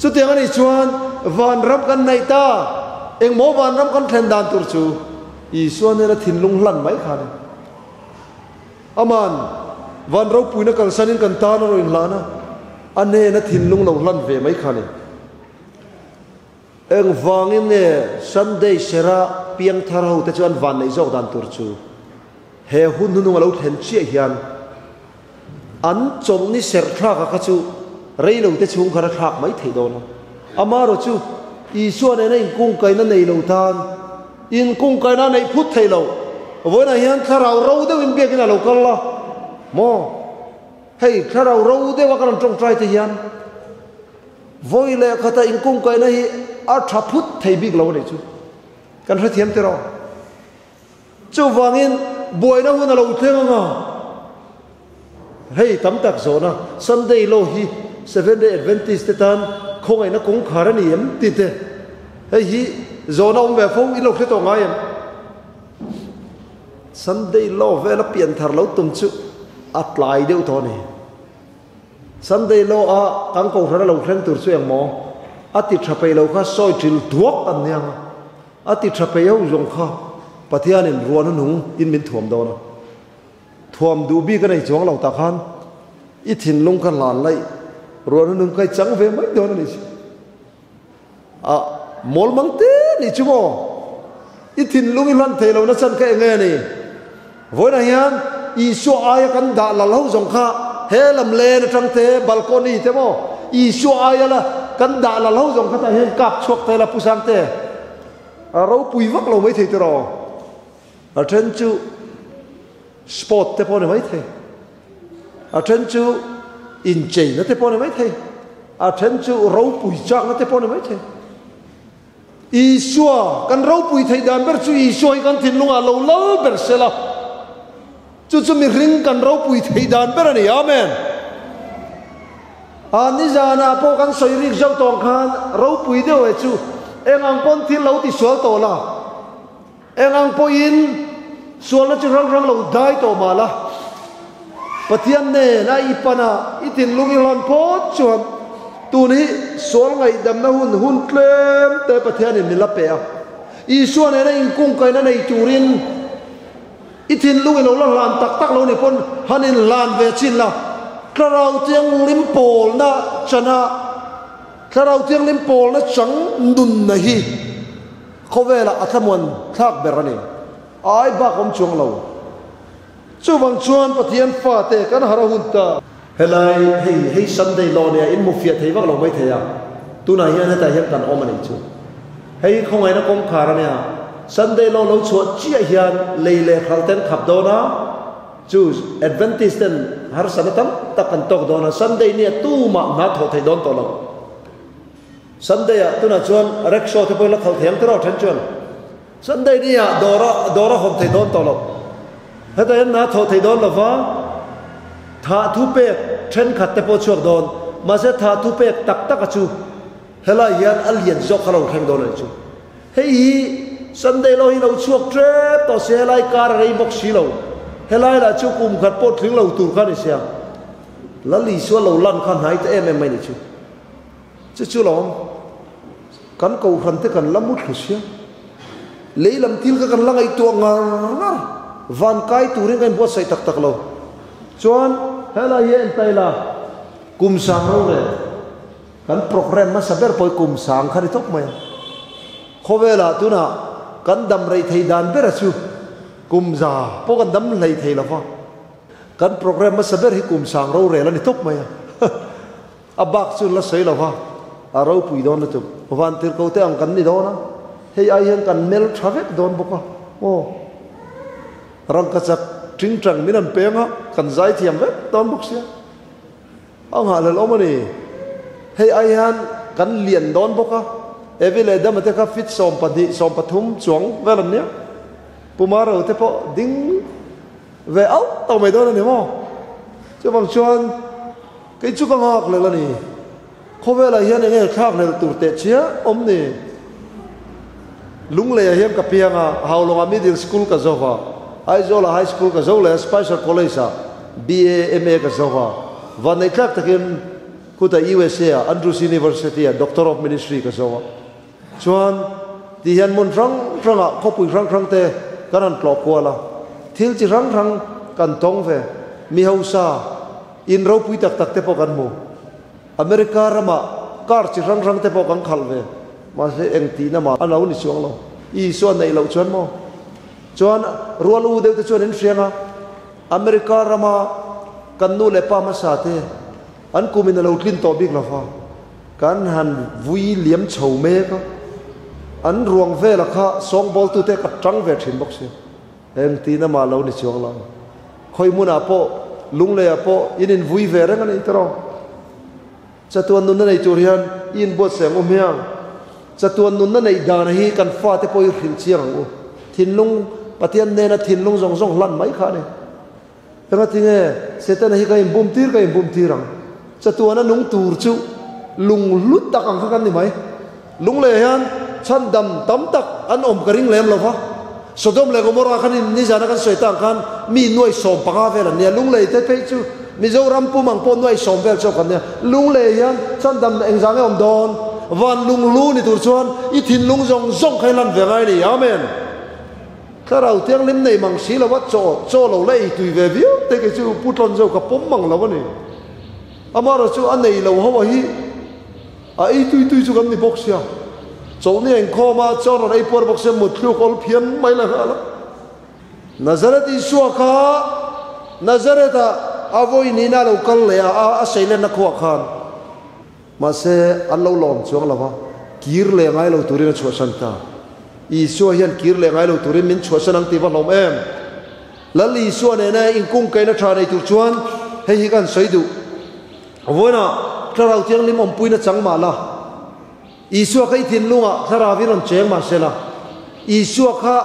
Chutiang a nih chuan vanram kan naih ta, engmaw vanram kan thlen dan tur chu Isua nena thinlung hlan mai kha a ni. Aman, van ropuina kalsanin kan tan a rawn inhlan a, a hnena thinlung lo hlan ve mai kha ni. Engvangin nge Sunday sera piangthar ho te chu an van neih zawk dan tur chu he hun hnunung a lo thlen chiah hian an chawlhni serh thlak a kha chu rei lo te chhung khan a thlak mai theih dawn a. Amaherawh chu Isua nena inkungkaihna nei lo tan Inkungkaina a neih phut thei lo. Vawiinah hian thlarau ro deuhin biakin a lo kal la maw? Hei thlarau ro deuha kan rawn tawngtai te hian vawi leh khata inkungkaina hi a tha phut thei bik lo a nih chu. Kan hrethiam tiraw? Chuvangin buaina hun a lo thleng anga hei tam tak zawhna Sunday law hi Seventh Day Adventist te tan khawngaihna kawngkhar a ni em tih te hei hi zawhna awm ve fo in lo hre tawh ngai em? Sunday law vela pianthar lo tum chu a tlai deuh tawh a ni. Sunday law a kan kohhran a lo thleng tur chu engmaw a ti tha peih lo kha sawi ṭil duak an nia. A ti tha pei ho zawng kha Pathianin ruahna nung in min thuam dawn a. Thuam duh bik a nei chuang lo tak khan i thinlung kha hlan laih ruahna nung kha i chang ve mai dawn a ni chu. A mawl mang te ni chu maw? I thinlung i hlan thei lo na chan kha eng nge ni? Vawiinah hian Isua aia kan dah lal ho zawng kha he lam len atang te, balcony te maw, Isua aia la kan dah lal ho zawng kha tah hian kap chhuak thei la Pu Sangte. A ropui vak lo mai thei tiraw? A then chu sport te pawh a ni mai thei. A then chu. Incheina te pawh a ni maithei, a then chu ropui chakna te pawh a ni maithei. Isua, kan ropui theih dan ber chu Isua hi kan thinlungah lo lal ber se la, chu chu mihring kan ropui theih dan ber a ni. Amen. A nizanah pawh kan sawi rik zauh tawng khan ropui deuh e chu eng ang pawn thil lo tisual tawh la, Eng ang pawhin sualna chi hrang hrang lo dai tawh mah la, Pathian nen a i pana i thinlung i hlan phawt chuan tun hi sual ngaihdamna hun hun tlem te Pathianin min la pe a. Isua nena inkungkaihna nei turin i thinlung i lo la hlan tak tak lo ni pawn han inhlan ve chin la, Thlarau Thianghlim pawlna chana Thlarau Thianghlim pawlna chang nunna hi Khawvelah a thlamuan thlak ber a ni. Ai bak awm chuang lo. Chuvang chuan Pathian fate kan har a hun ta. Helai hei hei Sunday law nia in hmu fiah thei vak lo mai thei a, tunah hian hetah hian kan awm a nih chu. Hei hi khawngaihna kawngkhar a nia, Sunday law lo chhuah chiah hian lei leh hral ten khap dawn a, chu Adventist ten harsatna tam tak kan tawk dawn a, Sunday nia tumah hna thawh theih dawn tawh lo. Sunday ah tunah chuan rickshaw te pawhin la khalh thei ang tiraw then chuan Sunday ni ah dawr a dawr a hawm thei dawn tawh lo. Hetah hian hna thawh thei dawn lova thah thu pek thenkhat te pawh chhuak dawn mahse thah thu pek tak tak a chu helai hian a lian zawk kha lo thleng dawn a ni chu. Hei hi Sunday law hi lo chhuak tep tawh se helai kar a rei bawk si lo. Helai lah chu kum khat pawh tling lo tur kha a ni sia. Lal Isua lo lan kha hnai ta em em mai ni chu. Chu chu lawm, kan kohhran te kan la mut hlu sia. Lei lam thil kha kan la ngaihtuah ngar ngar, van kai turin ka inbuatsaih tak tak lo. Chuan helai hi a en la, kum sang ro leh kan programme hmasa ber pawh hi kum sang kha ni tawp mai a. Khawvelah tunah kan dam rei thei dan bera chu kum za pawh kan dam hlei thei lo va. Kan programme hmasa ber hi kum sang rorel a ni tawp mai a. A bak chu la sawi lo va, a ropui dawn lutuk. Vantirhko te ang kan ni dawn a, hei ai hian kan mel tha vek dawn bawk a, aw. Rangkachak tingtang min an peng a, kan zai thiam vek dawn bawk sia. A nghahhlelh awm a ni. Hei ai hian kan lian dawn bawk a, Evi leh Dama te kha fit 12, 13 chuang vel an nia. Pumaro te pawh ding ve auh tawh mai dawn a ni maw? Chuvang chuan. Kei chu ka nghak hlel a ni. Khawvelah hian eng nge thlak hlel tur teh chiah awm ni? Lungleiah hian ka piang a, Haulawngah Middle School ka zo va, Aizawlah High School ka zo leh a, Spicer College-ah BA, MA ka zo va. Vanneih tlak takin khutah USA-ah Andrews University-ah Doctor of Ministry ka zo a. Chuan ti hian hmun hrang hrangah khawpui hrang hrang te kan han tlawh kual a, thil chi hrang hrang kan tawng ve. Mi hausa in ropui tak tak te pawh kan hmu. America ramah car chi hrang hrang te pawh kan khalh ve. Mahse eng tihna mah a lo ni chuang lo. Isua neih loh chuan maw? Chuan rual u deuh te chuan in hriang a, America rama kan nu leh pa hmasa te an kum in a lo tlin tawh bik lo va. Kan han vui liam chho mek a, an ruang vela kha sawngbawltute ka tang ve thin bawk si. Engtin amah lo ni chuang lo. Khawi hmunah pawh, lungleiah pawh in invui ve reng a ni tiraw? Chatuan nunna nei tur hian i inbuatsaih ang u hmiang. Chatuan nunna neih dana hi kan fate pawh i hrilh chiang ang u. Thinlung, Pathian hnena thinlung zawng zawng hlan mai kha a ni. Engatinge Setana hi ka inbum tir ka inbum tir ang? Chatuana nung tur chu lung hlu tak ang kha kan ni mai. Lung leh hian chhandam tam tak an awm ka ring lem lo va. Sodom leh Gomorrah khan in nizana kan sawi tang khan mi nuai 15 vel an nia. Lunglei te phei chu Mizoram pum ang pawh nuai 10 vel chauh kan nia. Lunglei hian chhandam engzah nge awm dawn? Van lung hlu ni tur chuan i thinlung zawng zawng kha i lan ve ngai a ni. Amen. Thlarau thianghlim nei mang si lova chaw chaw lo la ei tui ve viau te kei chu Pu Tlawn Zo ka pawm mang lo a ni. Amaherawh chu a nei lo ho a hi a ei tui tui chu kan ni bawk sia. Chawlhni a inkhawm a, chaw rawn ei puar bawk sia mutthluk awl phian mai la nghal a. Nazareth Isua kha Nazareth ah a vawi nihna a lo kal leh a, a seilenna khuah khan. Mahse, an lo lawm chuang lo va, kir leh ngai lo turin a chhuahsan ta. Isua hian kir leh ngai lo turin min chhuahsan ang tih va hlawm em? Lal Isua nena inkungkaihna tha nei tur chuan hei hi ka han sawi duh. Vawiinah Thlarau Thianghlim awmpuina chang mah la, Isua kha i thinlungah Thlarau i rawn cheng mah se la, Isua kha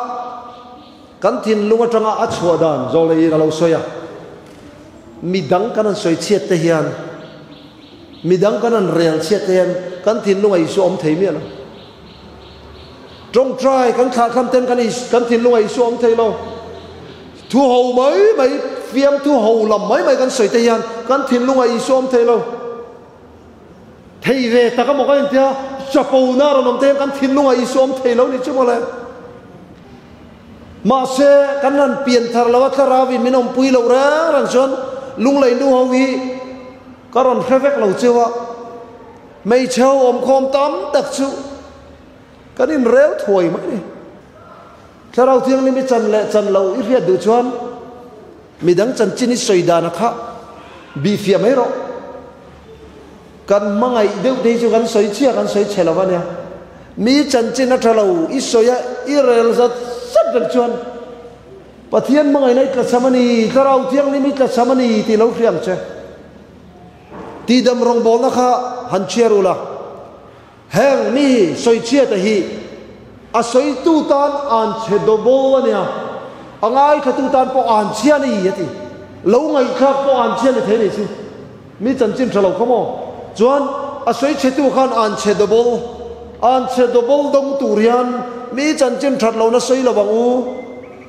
kan thinlung atanga a chhuah dan zawh leh in a lo sawi a. Midang kan han sawi chhiat te hian, midang kan han rel chhiat te hian kan thinlungah Isua awm thei miah lo. Tawngtai kan thlahthlam ten kan kan thinlungah Isua awm thei lo. Thu ho mai mai, fiamthu ho lam mai mai kan sawi te hian kan thinlungah Isua awm thei lo. Thei ve tak emaw kan intia, chapona rawn awm te hian kan thinlungah Isua awm thei lo ni chu mawle. Mahse, kan han pian thar lo a, thlarauin min awmpui loh reng reng chuan lunglei nu ho hi ka rawn hre vek lo cheu a. Hmeichhe ho awmkhawm tam tak chu kan inrel thuai mai ni. Thlarau Thianghlim i chan leh chan lo i hriat duh chuan midang chanchin i sawi dana kha bihfiah mai rawh. Kan hmangaih deuh te hi chu kan sawi chhia kan sawi chhe lo a nia. Mi chanchin a tha lo i sawi a i rel zat zat reng chuan Pathian hmangaihna i tlachham a ni, Thlarau Thianghlim i tlachham a ni tih lo hria ang che. Tihdam rawngbawlna kha han chhiar ula, heng mi sawichhiata hi a sawitu tan an chhe double a nia, a ngaithlatu tan pawh an chhia a ni a ti. Lo ngaihthlak pawh an chhia ni thei a nih chu. Mi chanchin tha lo kha maw? Chuan a sawichhetu khan an chhe double, an chhe double dawng tur hian mi chanchin that lohna sawi lo ang u.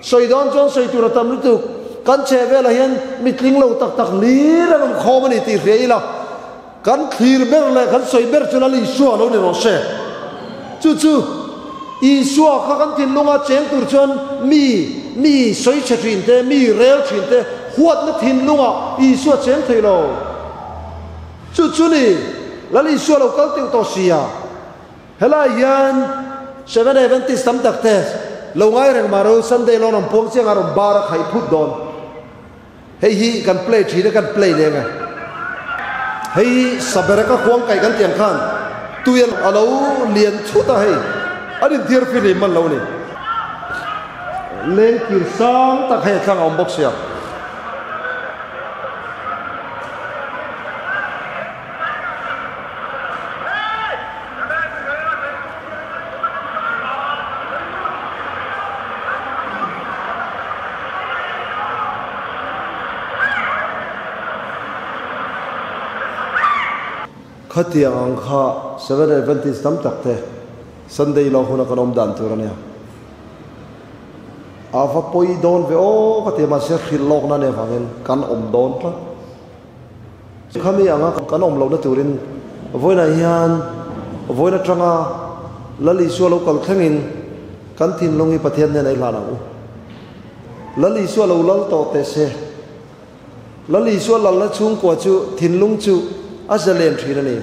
Sawi dawn chuan sawi tur a tam lutuk. Kan chheh velah hian mitling lo tak tak hlir an awm khawm a ni tih hria ila, kan thlir ber leh kan sawi ber chu Lal Isua lo ni rawh se. Chu chu Isua kha kan thinlunga cheng tur chuan mi, mi sawi chhe thin te, mi rel thin te huatna thinlungah Isua cheng thei lo. Chu chu ni Lal Isua lo kal teuh tawh sia. Helai hian Seventh Adventist tam tak te lo ngai reng mah ro Sunday lawn an puang chiang a rawn bar a khaih phut dawn. Hei hi kan play thin a kan play leng e. Hei hi Sabereka khuang kaih kan tiang khan tui a lo lian chhut a hei an inthiar fihlim man lo ni. Lengkir sang tak hei a thlang a awm bawk sia. Khatiang ang kha Seventh Adventist tam tak te Sunday law huna kan awm dan tur a nia. A va pawi dawn ve aw ka ti a, mahse hrilh lawkna a nih avangin kan awm dawn tlat. Khami anga kan awm lohna turin vawiinah hian vawiin atanga Lal Isua lo kal thlengin kan thinlung hi Pathian hnenah i hlan ang u. Lal Isua lo lal tawh teh se. Lal Isua lalna chhungkua chu thinlung chu a zalen thin a ni.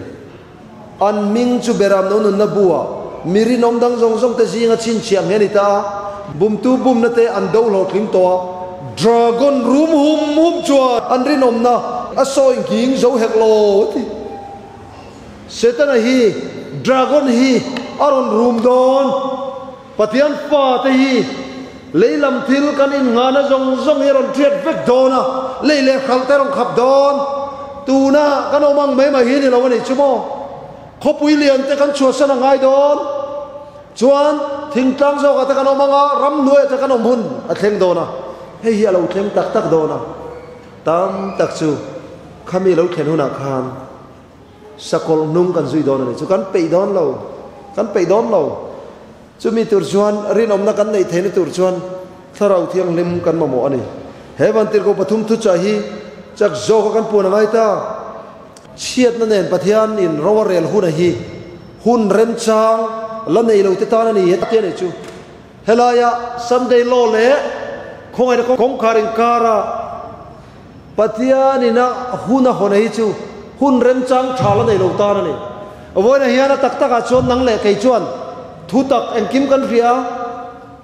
An hming chu Beram no nunna bu-ah mi rinawm dang zawng zawng te zinga chhinchhiah nge ni ta a, bumtu bumna te an do hlawhtling tawh a, Dragon rum hum hum chuan an rinawmna a sawi nghing zo hek lo a ti. Setana hi Dragon hi a rawn rum dawn, Pathian fate hi lei lam thil kan innghahna zawng zawng hi a rawn ṭhiat vek dawn a, lei leh hralh te a rawn khap dawn. Tuna kan awm ang mai mai hi ni lo a nih chu maw? Khawpui lian te kan chhuahsan a ngai dawn. Chuan thingtlang zawkah te kan awm ang a, ramhnuaiah te kan awm hun a thleng dawn a, hei hi a lo thleng tak tak dawn a. Tam tak chu khami lo thlen hunah khan Sakawlh hnung kan zui dawn a ni chu kan peih dawn lo, kan peih dawn lo. Chumi tur chuan rinawmna kan neih theihna tur chuan Thlarau Thianghlim kan mamawh a ni. He Vantirhkoh pathum thuchah hi chak zawka kan puan a ngai ta. Chhiatna nen Pathian in ro a rel huna hi hun remchang la nei lo te tan a ni he tia nei chu. Helaia Sunday Law leh khawngaihna kawngkhar inkara Pathianin a hun a hawn hi chu hun remchang tha la nei lo tan a ni. Vawiinah hian a tak takah chuan nang leh kei chuan thu tak engkim kan hria a,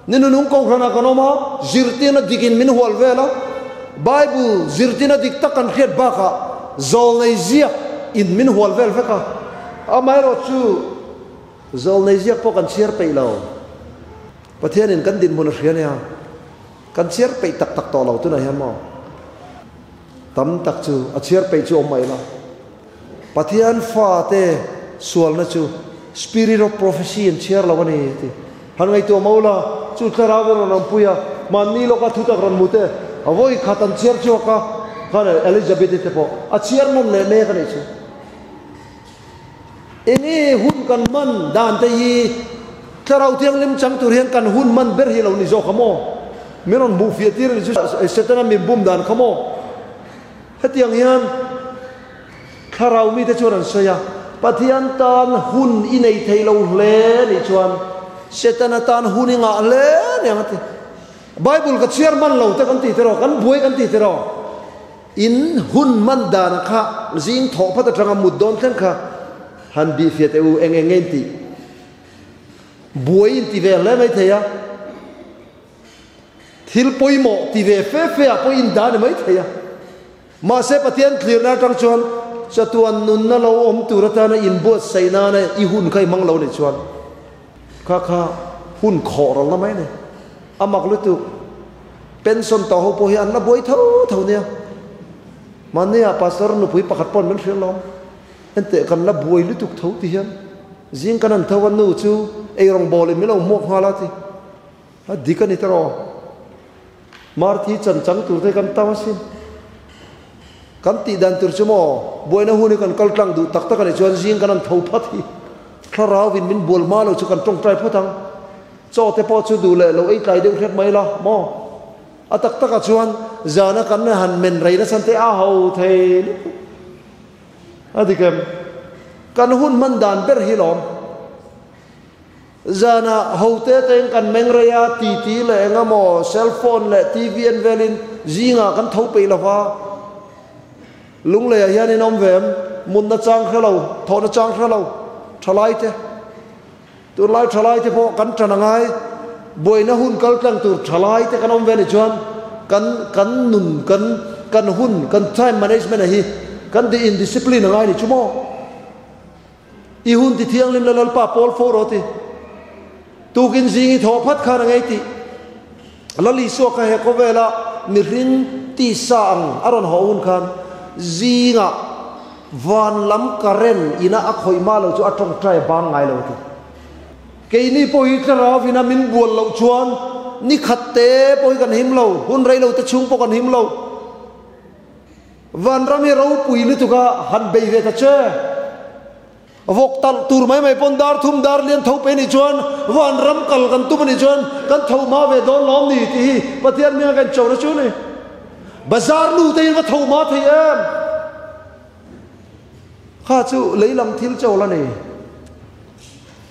ni nunung kohhranah kan awm a, zirtirna dikin min hual vel a, Bible zirtirna dik tak kan hriat bakah zawlnei ziak in min hual vel vek a, amaherawh chu zawlnei ziak pawh kan chhiar peih lo. Pathianin kan dinhmun a hria nia. Kan chhiar peih tak tak tawh lo tunah hian maw? Tam tak chu a chhiar peih chu awm mai la. Pathian fate sualna chu Spirit of Prophecy an chhiar lo a ni, a ti. Han ngaihtuah mo la, chu thlarau in rawn awmpui a, mahni lawka thutak rawn hmu te, a vawi khat an chhiar chhuak a, khan Elizabeth-i te pawh a chhiar nawn leh mek a nih chu. Enge hun kan man dan te hi Thlarau Thianghlim chang tur hian kan hun man ber hi lo ni zawk a maw? Min rawn hmuh fiah tir a ni chu Setana min bum dan kha maw? Hetiang hian Thlarau mite chuan an sawi a, Pathian tan hun i nei thei lo hle nih chuan Setana tan hun i ngah hle aniang a ti. Bible ka chhiar hman lo te kan ti tiraw, kan buai kan ti tiraw. In hun hman dana kha zing thawh phat atanga mut dawn thleng kha han bih fiah teh u, eng eng nge in tih? Buai in ti ve hle mai thei a. Thil pawimawh ti ve fe fe ah pawh in dah ni mai thei a. Mahse Pathian thlirna atang chuan chatuan nunna lo awm tur atana inbuatsaih nana i hun kha i hmang lo nih chuan kha kha hun khawh rawlna mai a ni. A mak lutuk. Pension tawh ho pawh hi an la buai tho tho nia. Mahnia pastor nupui pakhat pawh an min hrilh lawm. Enteh kan la buai lutuk tho ti hian zing kan han tho a nu chu eirawng bawlin min lo hmuak nghal a ti. A dik a ni tawh. Marthi chan chang tur te kan tam asin. Kan tih dan tur chu maw, buaina hun hi kan kal tlang duh tak tak a nih chuan zing kan han tho phat hi. Thlarau in min bual hma lo chu kan tawngtai phawt ang. Chaw te pawh chu duh leh lo ei tlai deuh hrep mai la maw. A tak takah chuan zana kan han men rei nasa te a ho thei lutuk. A dik em? Kan hun hman dan ber hi lawm. Zanah hote tein kan meng rei a, titi leh eng emaw cell phone leh TV en velin zingah kan tho peih lo va. Lungleiah hian in awm ve em? Mutna chang hre lo, thawhna chang hre lo, thalai te. Tunlai thalai te pawh kan tan angai, buaina hun kal tlang tur thalai te kan awm ve ni chuan kan kan nun kan kan hun kan time management a hi kan di in discipline angai ni chu maw? I hun ti thianghlim la Lalpa pawl fo rawh ti. Tukin zing i thawh phat khan a ngei tih. Lal Isua kha he khawvela mihring tisa ang a rawn haw hun khan zingah van lam current ina a khawih hma lo chu a tawngtai a bang ngai lo a ti. Keini pawh hi thlarau ina min bual loh chuan ni khat te pawh hi kan him lo, hun rei lo te chhung pawh kan him lo. Vanram hi ropui lutuk a han bei ve ta che. Vawk talh tur mai mai pawn dar thum dar lian tho pe nih chuan vanram kal kan tum a nih chuan kan tho hma ve dawn lawm ni tih hi Pathian hming a kan cho na chu ni. Bazar nu te in va tho hma thei em? Kha chu lei lam thil cho la ni.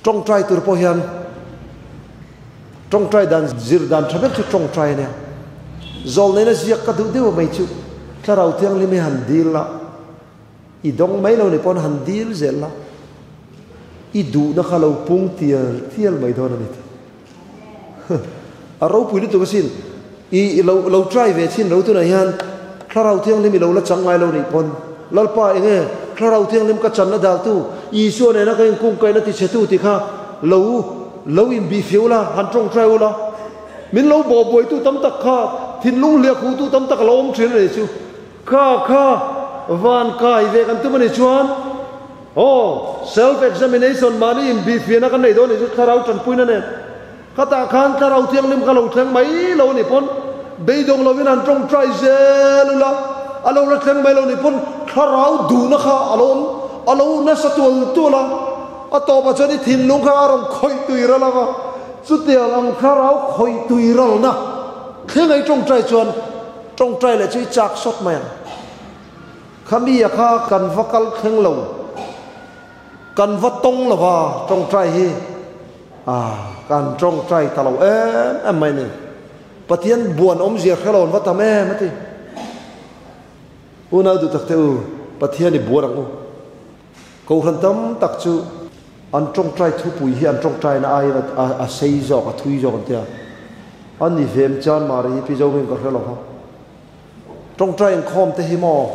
Tawngtai tur pawh hian tawngtai dan zir dan tha ber chu tawngtai a nia. Zawlneina ziak ka duh deuh mai chu Thlarau Thianghlim hi han dil la, i dawng mai lo ni pawn han dil zel la, i duhna kha lo pung tial tial mai dawn a ni tih. A ropui lutuk asin, i lo lo try ve chin lo tunah hian Thlarau Thianghlim i lo la chang ngai lo nih pawn Lalpa enge Thlarau Thianghlim ka channa daltu Isua nena ka inkungkaihna tichhetu tih kha lo lo inbihfiah ula, han tawngtai ula, min lo bawhbuaitu tam tak kha thinlung hliahkhuhtu tam tak a lo awm thin a nih chu. Kha kha van kai ve kan tum a nih chuan aw self examination mahni inbihfiahna kan nei dawn a nih chu thlarau tanpuina nen khatah khan thlarau thianghlim kha lo thleng mai lo a nih pawn beidawng lovin han tawngtai zel ula a lo la thleng mai lo a nih pawn thlarau duhna kha a lo awm a lo nasa tual tual a a tawpah chuan i thinlung kha a rawn khawih tui ral ang a chutiang ang thlarau khawih tui ralna thleng a i tawngtai chuan Tawngtai leh chu i chak sawt mai ang. Khami a kha kan va kal thleng lo, kan va tawng lo va tawngtai hi ah kan tawngtai ta lo em em mai ni. Pathian buan awmzia hre lo an va tam em a ti. Unau duh tak te u, Pathian i buan ang u. Kohhran tam tak chu an tawngtai thupui hi an tawngtaina aiin a sei zawk, a thui zawk an ti a. A ni vem chan Mari hi pi zo hian ka hre lo va. Tawngtai inkhawm te hi maw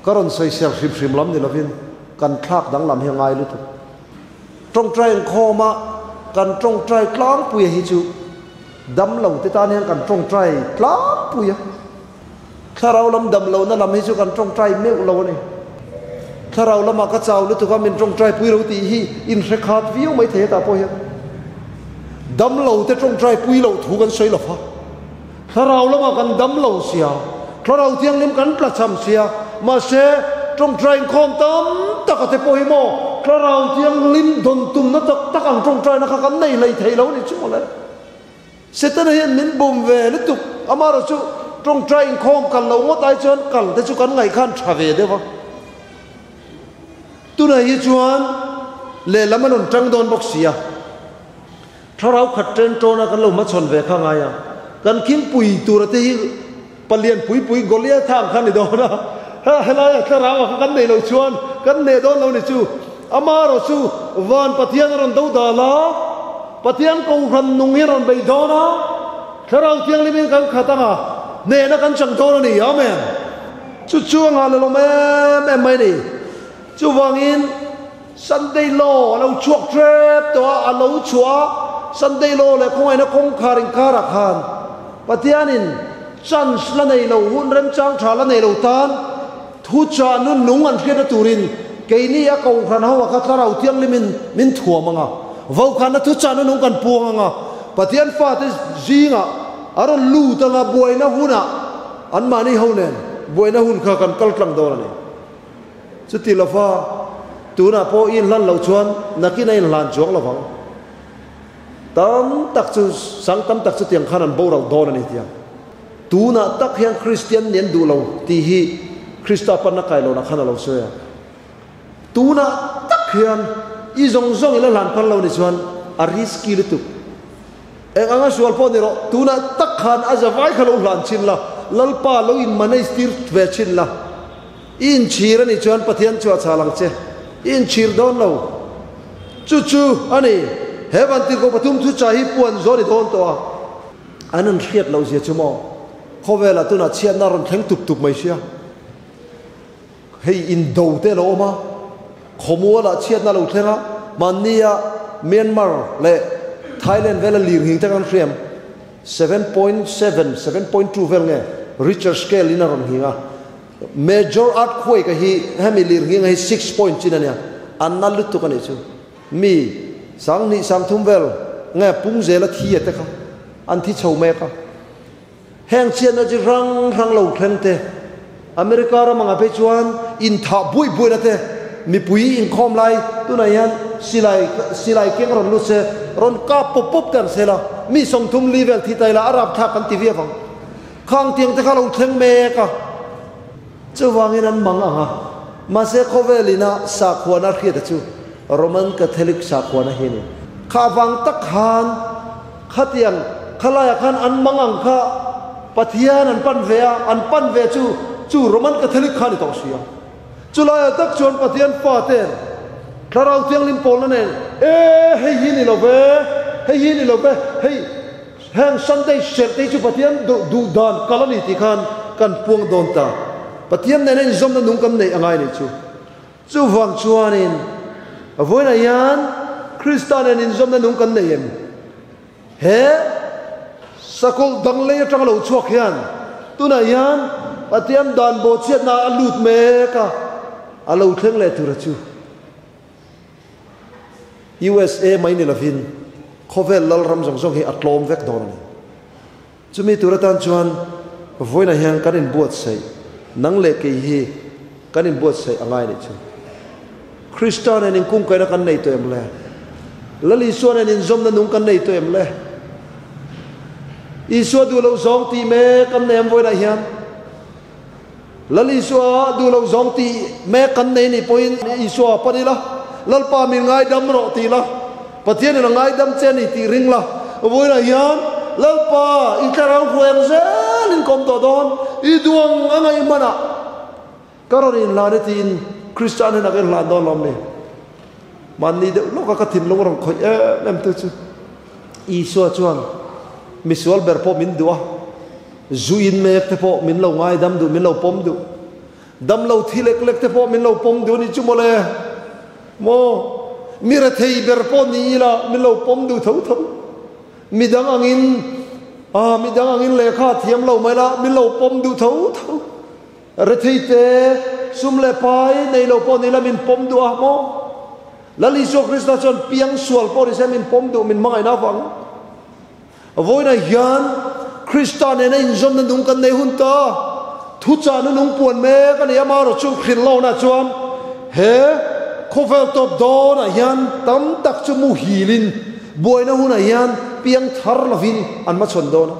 ka rawn sawisel hrim hrim lam ni lovin kan thlak danglam hi a ngai lutuk. Tawngtai inkhawma kan tawngtai tlangpuia hi chu damlo te tan hian kan tawngtai tlangpui a. Thlarau lam dam lohna lam hi chu kan tawngtai meuh lo a ni. Thlarau lamah ka chau lutuk a, min tawngtai pui lo tih hi inhre khat viau mai thei hetah pawh hian. Damlo te tawngtai pui loh thu kan sawi lo va. Thlarau lamah kan dam lo sia, Thlarau Thianghlim kan tlachham sia, mahse tawngtai inkhawm tam tak a te pawh hi maw Thlarau Thianghlim dawn tumna tak tak ang tawngtaina kha kan nei hlei thei lo a nih chu mawle. Setana hian min bum ve lutuk, amaherawh chu tawngtai inkhawm kal lo ngawt ai chuan kal te chu kan ngaih khan tha ve deuh a. Tunah hi chuan lehlam a rawn tang dawn bawk si a, thlarau khat ṭen ṭawna kan lo hmachhawn ve kha ngai a, kan khingpui tura te hi palian pui pui Goliatha ang kha a ni dawn a, helaiah thlarau a kha kan neih loh chuan kan hneh dawn lo ni chu. Amaherawh chu van Pathian a rawn do dal a, Pathian kohhran nung hi a rawn bei dawn a, Thlarau Thianghlimin kan khat ang a, hnehna kan chang dawn a ni. Amen. Chu chu a nghah lelawm em em mai a ni. Chuvangin Sunday Law a lo chhuak ṭep tawh a, a lo chhuah a, Sunday Law leh khawngaihna kawngkhar inkarah khan Pathianin chance la nei lo, hun remchang ṭha la nei lo tan Thuchah nun nung an hriatna turin keini a kohhran ho a kha Thlarau Thianghlimin min thuam ang a, vaukhana thuchah nun nung kan puang ang a, Pathian fate zingah a rawn lut ang a, buaina hunah anmahni ho nen buaina hun kha kan kal tlang dawn a ni. Chuti lova tunah pawh i inhlan loh chuan nakin a inhlan chuang lovang. Tam tak chu, sang tam tak chutiang khan an boral dawn a ni tia. Tunah tak hian Kristian nih an duh lo tih hi Krista panna kai lohna khan a lo sawi a. Tunah tak hian i zawng zawng i la hlan phal lo ni chuan a risky lutuk. Eng anga sual pawh ni rawh, tunah tak khan a zavai kha lo hlan chin la, Lalpa lo in manage tir ve chin la. I inchhir a nih chuan Pathian chu a chhal ang che. I inchhir dawn lo. Chu chu a ni, he vantirhkoh pathum thuchah hi puan zawn i dawn tawh a. An an hriat loh zia chu maw? Khawvelah tunah chhiatna a rawn thleng tup tup mai sia. Hei indo te a lo awm a, khawmualah chhiatna a lo thleng a, mahnia Myanmar leh Thailand vela lirnghing te kan hriam 7.7, 7.2 vel nge Richter scale in a rawn nghing a. Major earthquake a hi hemi lirnghing a hi 6 point chin a nia, a na lutuk a nih chu. Mi 2000 3000 vel nge pung zela thi a te kha an thi chho mek a. Heng chiatna chi hrang hrang lo thleng te, America ram anga phei chuan inthah buai buaina te, mipui inkhawm lai tunah hian silai silai keng rawn lut se, rawn kap pawp pawp te an sel a, mi 34 vel thi ta ila a rapthlak kan ti viau ang. Khang tiang te kha lo thleng mek a, chuvangin an mang ang a. Mahse khawvel ina sakhuana hriata chu Roman Catholic sakhuana hi a ni. Kha vang tak khan khatiang khalaiah khan an mang ang kha Pathian an pan ve a, an pan ve chu chu Roman Catholic kha a ni tawh si a. Chulaiah tak chuan Pathian faten Thlarau Thianghlim pawlna nen, E, hei hi ni lo ve, hei hi ni lo ve, hei heng Sunday serh te hi chu Pathian duh dan kal a ni tih khan kan puang dawn ta. Pathian nena inzawmna nung kan neih a ngai nih chu. Chuvang chuanin vawiinah hian Krista nen inzawmna nung kan nei em? He sakawlh dang lei atanga lo chhuak hian tunah hian Pathian dan bawhchhiatna a lut mek a, a lo thleng leh tura chu USA mai ni lovin khawvel lalram zawng zawng hi a tlawm vek dawn a ni. Chumi tur atan chuan vawiinah hian kan inbuatsaih, nang leh kei hi kan inbuatsaih a ngai nih chu. Krista nen inkungkaihna kan nei tawh em le? Lal Isua nen inzawmna nung kan nei tawh em le? Isua duh loh zawng tih mek kan nei em vawiinah hian? Lal Isua duh loh zawng tih mek kan nei nih pawhin Isua pan ila, Lalpa min ngaidam rawh ti la, Pathianin a ngaidam che a ni tih ring la, vawiinah hian Lalpa i thlarau hruai ang zelin ka awm tawh dawn, i duang a ngaih hmanah ka rawn inhlan e tiin Kristian hian a ka inhlan dawn lawm ni? Mahni deuh lawka ka thinlung a rawn khawih em em tu chu Isua chuan misual ber pawh min duh a, Zu in mek te pawh min lo ngaidam duh, min lo pawm duh. Dam lo thi lek lek te pawh min lo pawm duh a nih chu mawle. Maw? Mi rethei ber pawh ni ila min lo pawm duh tho tho. Mi dang angin, ah, mi dang angin lehkha a thiam lo mai la, min lo pawm duh tho tho. Rethei te, Sum leh pai nei lo pawh ni la min pawm duh a maw? Lal Isua Krista chuan piang sual pawh ni se min pawm duh min hmangaihna avang. Vawiinah hian Krista nena inzawmna nung kan nei hun ta. Thuchahna nung puan mek a ni. Amaherawh chu hrilhlawhna chuan he khawvel tawp dawnah hian tam tak chu muhilin buaina hunah hian piang thar lovin an hmachhawn dawn a.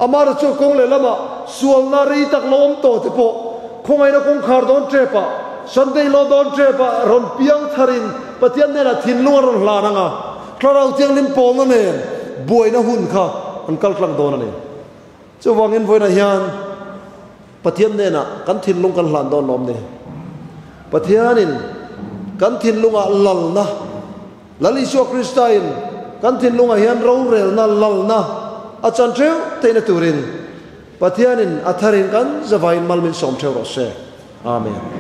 Amaherawh chu kawng leh lamah sualna rei tak lo awm tawh te pawh khawngaihna kawngkhar dawn tepah, Sunday law dawn tepah rawn piang tharin Pathian hnenah thinlung a rawn hlan ang a. Thlarau Thianghlim pawlna nen buaina hun kha an kal tlang dawn a ni. Chuvangin vawiinah hian Pathian hnenah kan thinlung kan hlan dawn lawm ni. Pathianin kan thinlungah lalna, Lal Isua Kristain kan thinlungah hian rorelna, lalna a chan theuh theihna turin Pathianin a tharin kan zavain mal min sawm theuh rawh se. Amen.